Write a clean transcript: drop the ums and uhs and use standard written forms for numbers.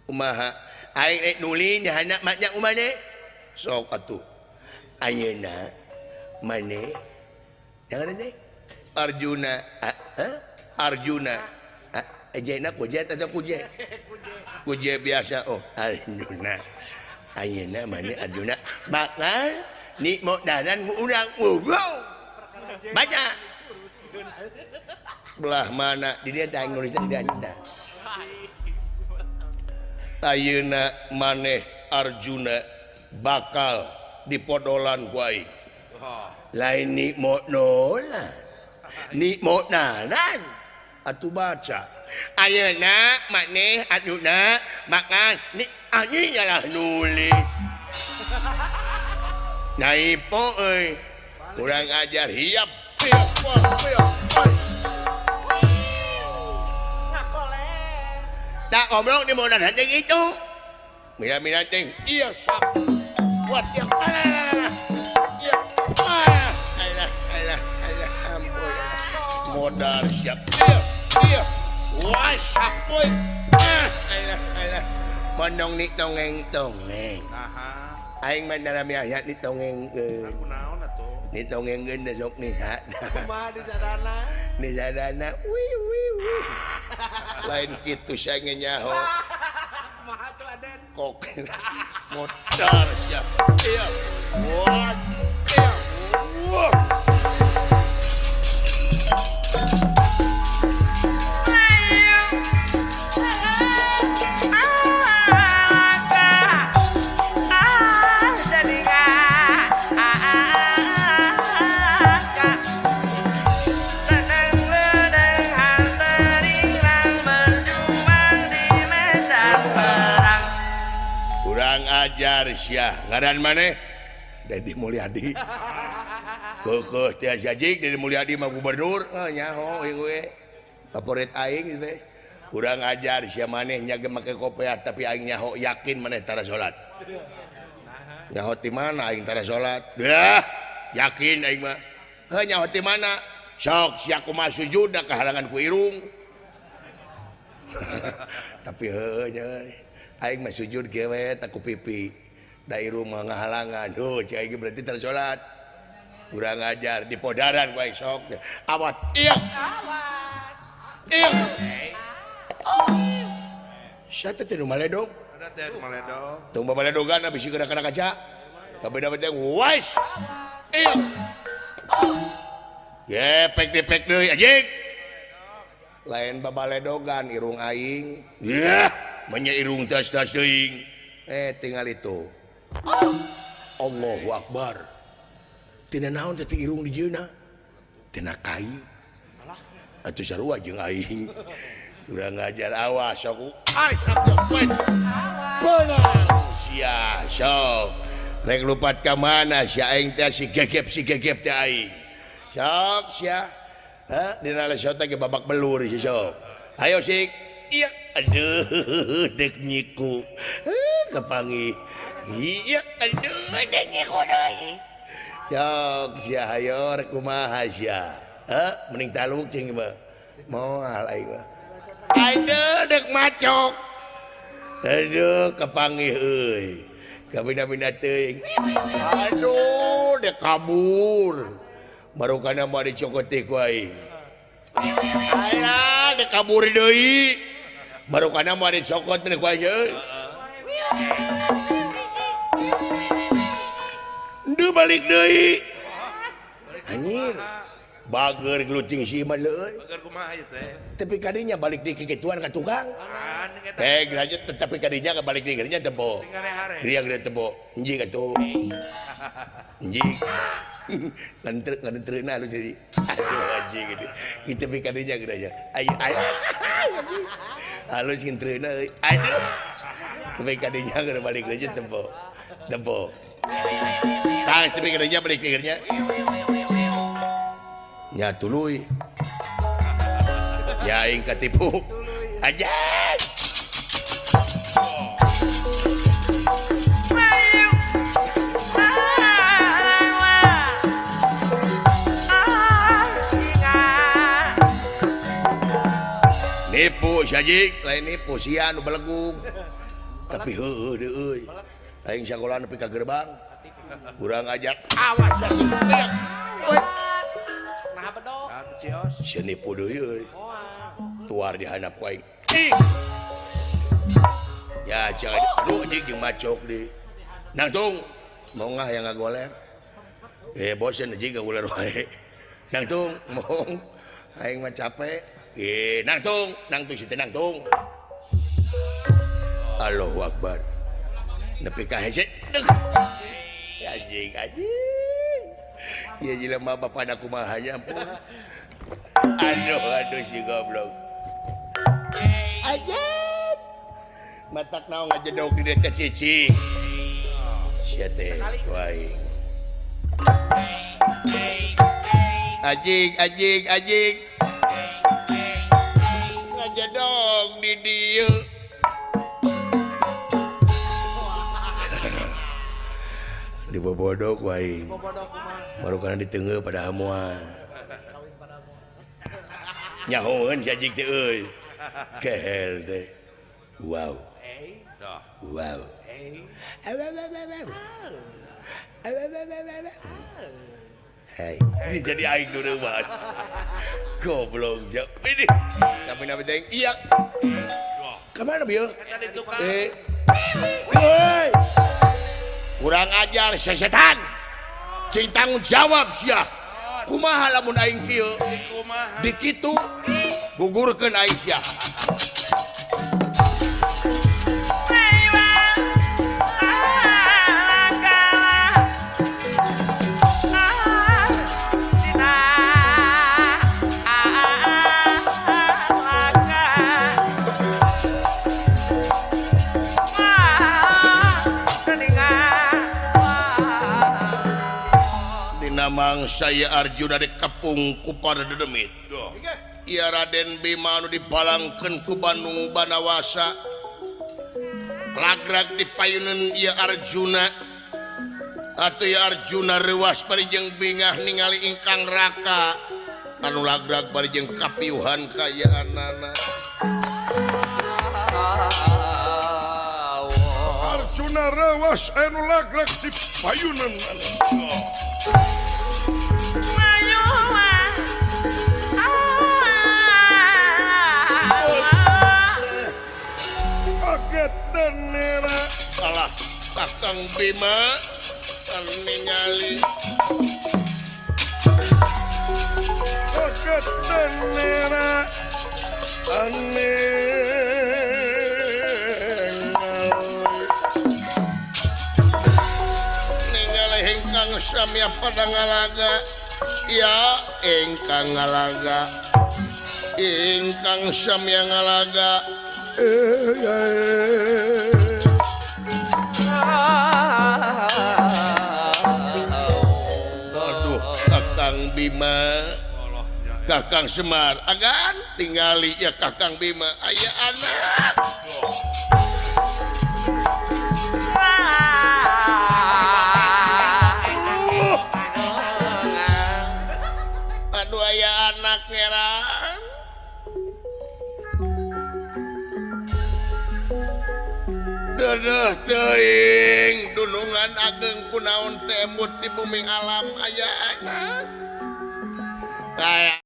Kumaha aing rek nuli nyahana maknya kumaneh sok atuh ayeuna maneh jangan teh Arjuna Arjuna ejena kuje atau kuje kuje biasa oh Arjuna ayeuna maneh Arjuna bakal nikmodanan urang ngobrol baca belah mana di dia teh nulis di dia ayeuna maneh Arjuna bakal dipodolan ku aing lain nikmodolan nikmodanan atuh baca ayeuna maneh Arjuna bakal ni anjing nyalah nulis naipo euy kurang ajar hiap tak ngobrol di modal henteu itu mira-mira teh iya sak buat yang iya alah alah alah ampun modal siap iya iya wah sak boy alah alah mondong ni tongeng tongeng aing mah dalam ayat ni tongeng kunaon atuh ni tongengkeun da sok ni kumaha di sadana di sadana wih wih wih lain kitu saya nyaho kumaha tuh Aden kok motor siap iya wah iya wah ajar sia ngaran maneh Dedi Mulyadi keukeut teh jajik Dedi Mulyadi mah gubernur nyaho ieu we favorit aing teh urang ajar sia maneh nya ge make kopiah tapi aing nyaho yakin maneh tara salat nyaho ti mana aing tara salat dah yakin aing mah heuh nyaho ti mana sok sia kumaha sujud da kahalangan ku irung tapi heuh nya aing mah sujud ge we tak ku pipi da irung mah ngahalangan heuh cai aing berarti tara salat urang ajar di podaran ku aing sok awat iya awas iya sia teh nu maledog ada teh nu maledog tong babaledogan bisi kana kaca kabeda teh wais iya gepek depek deui anjing lain babaledogan irung aing yah menya irung tas-tas teuing tinggal itu Allahu Akbar tina naon teh irung dijieuna tina kai atuh sarua jeung aing urang ngajar awas aku ai sok beunang sia sok rek lupat ka mana sia aing teh si gegep teh aing sok sia ha dina lesot teh babak belur si sok ayo sik iya aduh dek nyiku kepangi iya aduh dek nyiku deui sok sia hayo rek kumaha sia heuh mending taluk cing mah moal aing mah aduh dek macok aduh kepangi euy kabina-bina teuing aduh dek kabur marukana mah dicokot ku aing alah dek kabur deui marukana mah dicokot ku aing euy Duh balik deui anjir bager gelucing si iman leuy bager kumaha ieu teh tapi kadinya balik deui kikituan ka tukang teh lanjut tapi kadinya ka balik deui kadinya tebo ria gede tebo enjing atuh enjing ngantre-ngantreuna lu jadi aduh anjing gitu kitu tapi kadinya geura ayo ayo halus ngantreuna euy aduh tapi kadinya geura balik deui tebo tebo tah tapi kadinya balik deui nya nya tuluy ya aing katipu aja nipu sajik lain nipu sia nu belegung Tapi heueuh deui euy. Aing sakola nepi ka gerbang. Urang ajak awas ya. Nah bedog. Sia nipu deui euy. Tuar di handap ku aing. Ya jangan aduh anjing jeung macok di. Nangtung mongah yang ngagoler. Bosen anjing ngagoler wae. Nangtung mong aing mah capek. Nangtung, nangtung si teh nangtung. Allahu Akbar. Nepi ka hese. Anjing anjing. Ieu jelema bapana kumaha nya ampun. Aduh aduh si goblok. Anjing. Matak naon ngajedog di dieu teh cicing. Sia teh wae. Anjing anjing anjing. Ngajedog di dieu. Dibobodok wae. Baru kana diteungeu pada hamuan. Nyahoeun si anjing teh euy. Kehel teh. Wow. Wow. Hei, ini jadi aing nu reuwas. Goblok ja. Ini kami nabi teh iya. Ka mana bieu? Woi. Kurang ajar sesetan. Cing tanggung jawab sia. Kumaha lamun aing kieu? Di kitu gugurkeun aing sia. Mangsa Arjuna dikepung ku para dedemit. Ia Raden Bima anu dipalangkeun ku Bandung Banawasa. Lagrag dipayuneun ieu Arjuna. Atuh ieu Arjuna reuwas bari jeung bingah ningali ingkang raka anu lagrag bari jeung kapiuhan kayaanana. Arjuna reuwas anu lagrag dipayuneun. Alah Kakang Bima ningali kaget nera ningali ingkang samya pada ngalaga ya ingkang ngalaga ingkang samya ngalaga. Aduh Kakang Bima Kakang Semar agan tingali ya Kakang Bima aya anak. Aduh aya anak ngerang. Dedeh teuing dunungan ageng kunaon teh embut di bumi alam aya anak. Aya